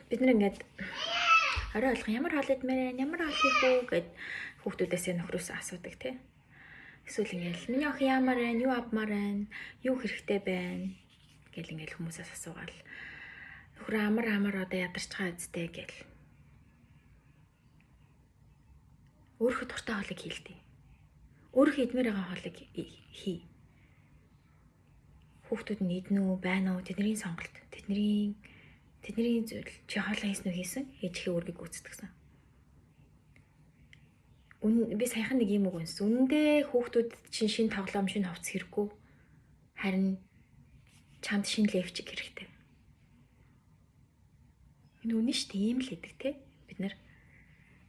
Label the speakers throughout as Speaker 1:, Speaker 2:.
Speaker 1: Бид нар ингээд орой болгон ямар хоол идмээр байна, ямар хоол хийх үү гэд хүүхдүүдээсээ нөхрөөсөө асуудаг тий. Эсвэл ингээл миний охин яамаар байна, юу авмаар байна, юу хэрэгтэй байна гэл ингээл хүмүүсээс асуугаал. Нөхөр амар амар одоо ядарч байгаа үсттэй гэл. Өөрийнхөө дуртай хоолыг хийлдэ. Өөрийнхөө идмээр байгаа хоолыг хий. Хүүхдүүд нь иднэ үү, байна уу? Тэдний сонголт. Тэдний зүйл. Чи хоолоо хийсэн үү, хийсэн? Ээжийнхээ үүргийг гүйцэтгэсэн. Би саяхан нэг юм үг унсан. Үнэндээ хүүхдүүд чинь шинэ тоглоом, шинэ хувцас хэрэггүй. Харин чамд шинэ левчик хэрэгтэй. Энэ үнэн шүү дээ, ийм л гэдэг те. Бид нар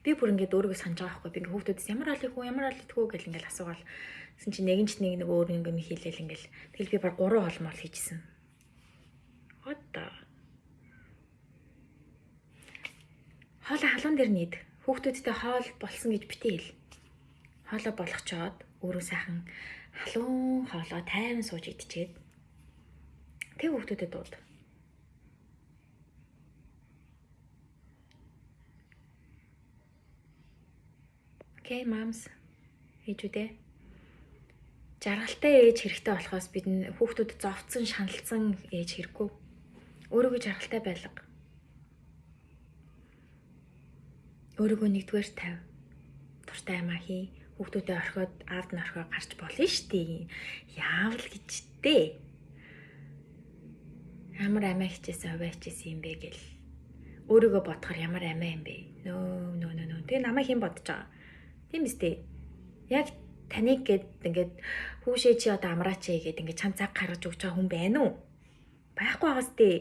Speaker 1: би бүр ингээд өөрийгөө санаж байгаа байхгүй. Би ингээд хүүхдүүдээс ямар хоол их үү, ямар хоол идэх үү гэл ингээд асуугаал. Тэгсэн чинь нэг нь ч нэг нэг өөр нэг юм хийлээл ингээд. Тэгэл би баг 3 хоол мол хийжсэн. Одоо хоолой халуун дээр нийд. Хүүхдүүдтэй хоол болсон гэж битгий хэл. Хоолой болгочоод өөрөө сайхан халуун хоолой тайван сууж идчихэд тэг хүүхдүүдэд дууд. Окей, moms. Ээжүүдээ. Жаргалтай ээж хэрэгтэй болохоос бид хүүхдүүд зовцсон, шаналцсан ээж хэрэггүй. Өөрийгөө жаргалтай байлга. Өөрийгөө нэгдүгээр тавь. Дуртай юмаа хий. Хүүхдүүдэд орхиод, аавд нь орхиод гарч болно шүү дээ. Яавал гэж дээ. Ямар амиа хичээсэн, хувиа хичээсэн юм бэ гэл. Өөрийгөө бодохоор ямар амиа юм бэ? Нөө нөө нөө нөө. Тэгээ намайг хэн бодож байгаа? Тийм үстэй. Яг таныг гээд ингээд хүүшээ чи одоо амраач ээ гээд ингээд чам цаг гаргаж өгч байгаа хүн байна уу? Байхгүй байгаас тээ.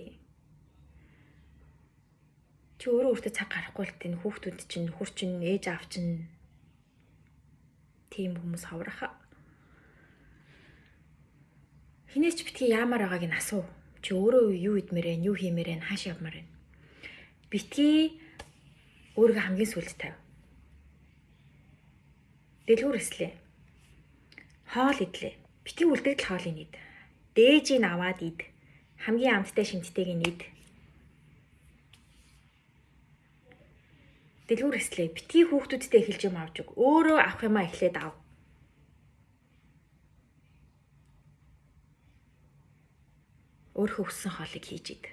Speaker 1: Чи өөрөө өөртөө цаг гаргахгүй л тийм хүүхдүүд чинь, нөхөр чинь, ээж аав чинь тийм хүмүүс ховрох. Хинээс ч битгий яамаар байгааг нь асуу. Чи өөрөө юу идмээр байна, юу хиймээр байна, хааш явмаар байна. Битгий өөрийгөө хамгийн сүүлд тавь. Дэлгүүр эслээ. Хоол идлээ. Битгий үлдэгдэл хоолыг ид. Дээжийг аваад ид. Хамгийн амттай шимттэйг нь ид. Дэлгүүр эслээ. Битгий хүүхдүүдтэй эхэлж юм авч өг. Өөрөө авах юмаа эхлээд ав. Өөрөө хүссэн хоолыг хийж ид.